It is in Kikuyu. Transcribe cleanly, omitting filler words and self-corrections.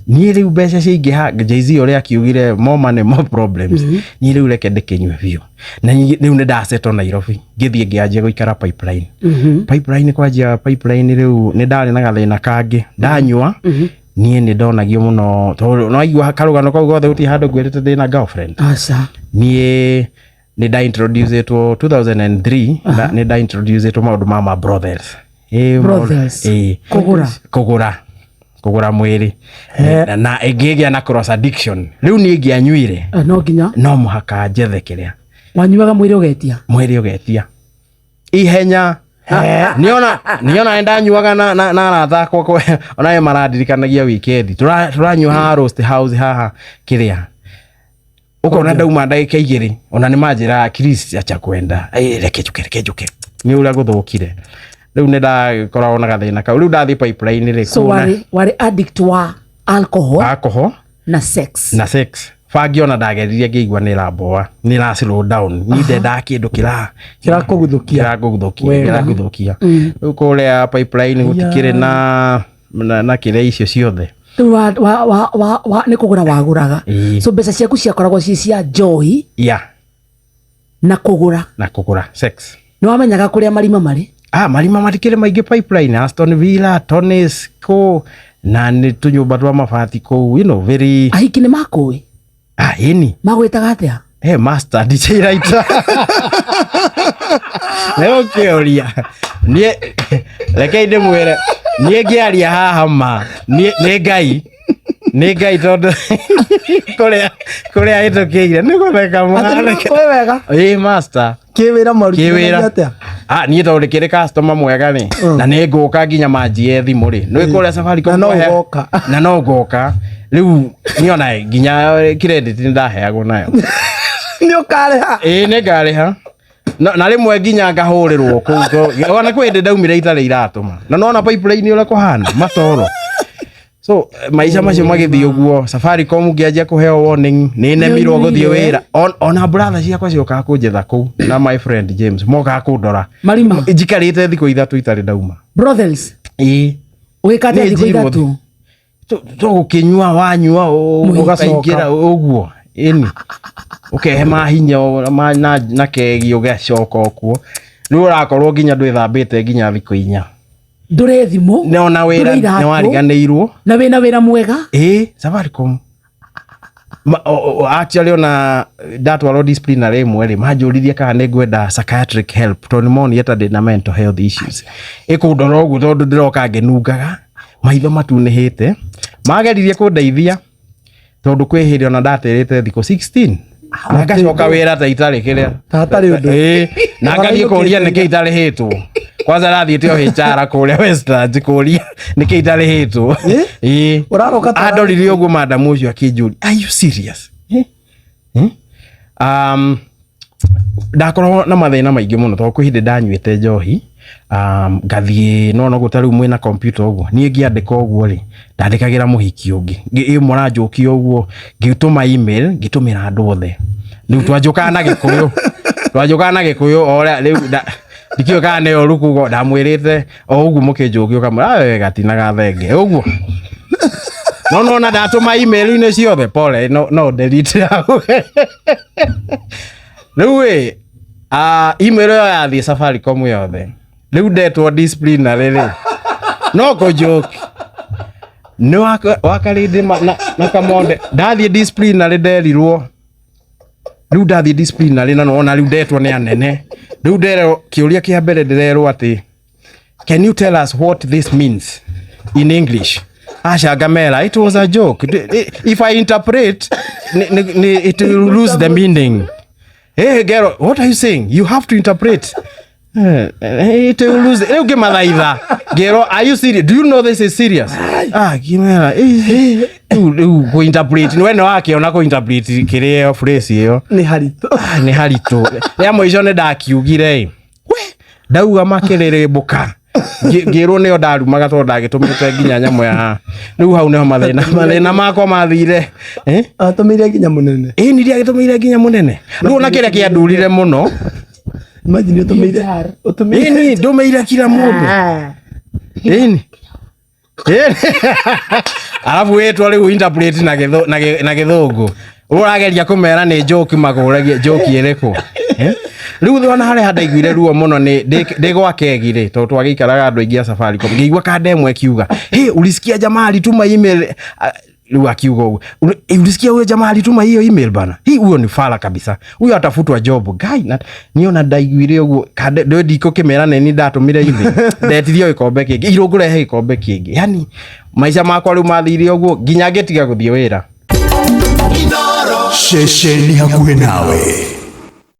Niĩ rĩu mbeca ciaingĩha, Jay-Z ũrĩa akiugire, "More money, more problems." Niĩ rĩu reke ndĩkĩnyue biũ. Na rĩu nĩ ndasettle Nairobi, ngĩthiĩ ngĩanjia gũikara Pipeline. Pipeline, kwanjia Pipeline rĩu nĩ ndarĩ na gathĩna kangĩ. Ndanyua, niĩ nĩ ndonagio mũno, tondũ no karũgano kau gothe gũtirĩ handũ ngwĩrĩte ndĩ na girlfriend. Aca. Niĩ nĩ nda introducetwo 2003, nĩ nda introducetwo maũndũ ma brothels. Brothels. Kũgũra. Kũgũra mwĩrĩ na ĩngĩgĩa na cross addiction. Rĩu niĩ ngĩanyuire, No nginya no mũhaka njethe kĩrĩa. Wanyuaga mwĩrĩ ũgetia. Mwĩrĩ ũgetia ihenya. Niona ndanyuaga na arata akwa, onawe marandirikanagia weekend tũranyua haha Roast House haha kĩrĩa ũkona ndauma ndagĩka 2, ona nĩ manjĩraga, "Chris, acha kwenda." Reke njuke, reke njuke, nĩ ũrĩa gũthũkire. Rĩu nĩ ndakoragwo na gathĩna kau. Rĩu ndathiĩ Pipeline rĩ, So warĩ addict wa alcohol alcohol na sex. Na sex. Bangi ona ndageririe, ngĩigua nĩ ĩramboa, nĩ ĩra slow down. Niĩ ndendaga kĩndũ kĩra Kĩrakũguthũkia. Kĩrakũguthũkia. Wega. Kĩrakũguthũkia. Rĩu kũrĩa Pipeline gũtikĩrĩ na kĩrĩa icio ciothe. Rĩu wa nĩ kũgũra wagũraga? Ĩĩ. So mbeca ciaku ciakoragwo ci cia njohi na kũgũra. Na kũgũra sex. Nĩ wamenyaga kũrĩa marima marĩ? Ah, marima matikĩrĩ maingĩ Pipeline, Aston Villa, Tony's kũ, na nĩ tũnyũmba twa mabati kũu, very Ahiki nĩ makũĩ? Ah, ĩni. Magwĩtaga atĩa? Hey, master DJ writer. Leo kĩũria niĩ, rekei ndĩmwĩre, niĩ ngĩaria haha ma niĩ nĩ Ngai, nĩ Ngai, tondũ kũrĩa hĩtũkĩire nĩ gũtheka Atĩ nĩ mũno. makũĩ wega. Ĩ, master. Kĩwĩra Kĩwĩra. marutithanagia atĩa? Ah, niĩ tondũ ndĩkĩrĩ customer mwega rĩ, na nĩ ngũka nginya manjie thimũ rĩ, nĩ kũrĩa Safaricom Na no ũgoka. Na no ngoka. Rĩu niĩ ona nginya credit nĩ ndaheagwo nayo. Nĩ ũkarĩha. Ĩĩ, nĩ ngarĩha. Na rĩmwe nginya ngahũrĩrwo kũu, ona kwĩ hĩndĩ ndaumire itarĩ iratũma, na nona Pipeline ũrĩa kũhana matoro. So maica macio magĩthiĩ ũguo. Safaricom ngĩanjia kũheo warning, nĩ nemirwo gũthiĩ wĩra. Ona brother ciakwa ciokaga kũnjetha kũu, na my friend James mokaga kũndora. Marima. Njikarĩte thikũ 3 itarĩ ndauma. Brothels. Ĩĩ. Ũgĩka atĩa Nĩ thikũ njirwo. 3? To gũkĩnyua, wanyua Ũgacoka. ũkaingĩra ũguo, ĩni ũkehe mahinya na kegi, ũgacoka ũkuo. Rĩu ũrakorwo nginya ndwĩthambĩte nginya thikũ 4. Ndũrĩ thimũ. Nĩ ona wĩra Ndũrĩ iratũ. nĩ wariganĩirwo. Na wĩna wĩra mwega. Ĩ, Safaricom. Actually ona ndatwarwo disciplinary ĩmwe rĩ, manjũririe kana nĩ ngwenda psychiatric help, tondũ nĩ monire ta ndĩna mental health issues. Ĩkũndora ũguo, tondũ ndĩroka ngĩnungaga, maitho matunĩhĩte. Mageririe kũndeithia, tondũ kwĩ hĩndĩ ona ndaterĩte thikũ 16 na ngacoka wĩra ta itarĩ kĩrĩa. Ta hatarĩ ũndũ. Ĩĩ, na ngathiĩ kũria nĩkĩ itarĩhĩtwo. Kwanza rathiĩte o HR kũrĩa Westlands kũria nĩkĩ itarĩhĩtwo. Ĩĩ. Ũraroka ta Andorire ũguo madam ũcio akĩnjũria, "Are you serious?" Eh? Eh? Ndakoragwo na mathĩna maingĩ mũno, tondũ kwĩ hĩndĩ ndanyuĩte njohi, ngathiĩ no noguo ta rĩu mwĩna computer ũguo, niĩ ngĩandĩka ũguo rĩ, ndandĩkagĩra mũhiki ũngĩ. Ĩmwe ũranjũkia ũguo, ngĩtũma email, ngĩtũmĩra andũ othe. Rĩu twanjũkaga na Gĩkũyũ, twanjũkaga na Gĩkũyũ o ũrĩa rĩu ndikĩũĩ kana nĩ ũru kuga ndamwĩrĩte o ũguo, mũkĩnjũkia ũkamwĩra, "Ah, we gatina gathenge ũguo." No nona ndatũma email-inĩ ciothe, pole, no delete hau. Rĩu ĩ, email ĩyo yathiĩ Safaricom yothe. Rĩu ndetwo disciplinary rĩ, no kũnjũki nĩ wakarĩndĩ na kamonde. Ndathiĩ disciplinary nderirwo, rĩu ndathiĩ disciplinary na nona rĩu ndetwo nĩ anene, rĩu nderwo kĩũria kĩa mbere, ndĩrerwo atĩ, "Can you tell us what this means in English?" Aca, ngamera, "It was a joke. If I interpret, it will lose the meaning." Hey girl, what are you saying? You have to interpret. It will lose. Rĩu ngĩmathaitha, ngĩrwo, "Are you serious? Do you know this is serious?" Ah, ngĩmera, rĩu kũ-interpret, we nĩ wakĩona kũ-interpret kĩrĩa ĩyo phrase ĩyo. Nĩ haritũ. Ah, nĩ haritũ. Rĩa mũico nĩ ndakiugire ĩ, we ndauga makĩrĩrĩmbũka. Ngĩrwo nĩo ndarumaga, tondũ ndagĩtũmĩte nginya nyamũ ya rĩu. Hau nĩho mathĩna makwa mathire. Eh? Atũmĩire nginya mũnene. Ĩ, nĩ ndiagĩtũmĩire nginya mũnene. Rĩu ona kĩrĩa kĩandurire mũno. Imagine ũtũmĩire, ũtũmĩire. Ĩni, ndũmĩire kila mũndũ, ĩni. Arabu wĩtwo rĩu interpret na gĩthũ- na gĩ- na gĩthũngũ, ũrageria kũmera nĩ joke, makũragia joke ĩrĩkũ? Eh? Rĩu ona harĩa handaiguire ruo mũno nĩ ndĩ gwa kegi rĩ, tondũ twagĩikaraga andũ aingĩ a Safaricom, ngĩigua kanda ĩmwe ĩkiuga, "Hey, ulisikia jamaa alituma email?" Ah, rĩu akiuga ũguo, "Ulisikia huyo jamaa alituma hiyo email bana? Hii huyo ni fala kabisa, huyo atafutwa job." Guy, na niĩ ona ndaiguire ũguo kande ndĩ ndikũkĩmera nĩ niĩ ndatũmire email, ndetirio gĩkombe kĩngĩ, irũngũ rehe gĩkombe kĩngĩ. Yani maica makwa rĩu mathire ũguo nginya ngĩtiga gũthiĩ wĩra. Ceceni hakuhĩ nawe.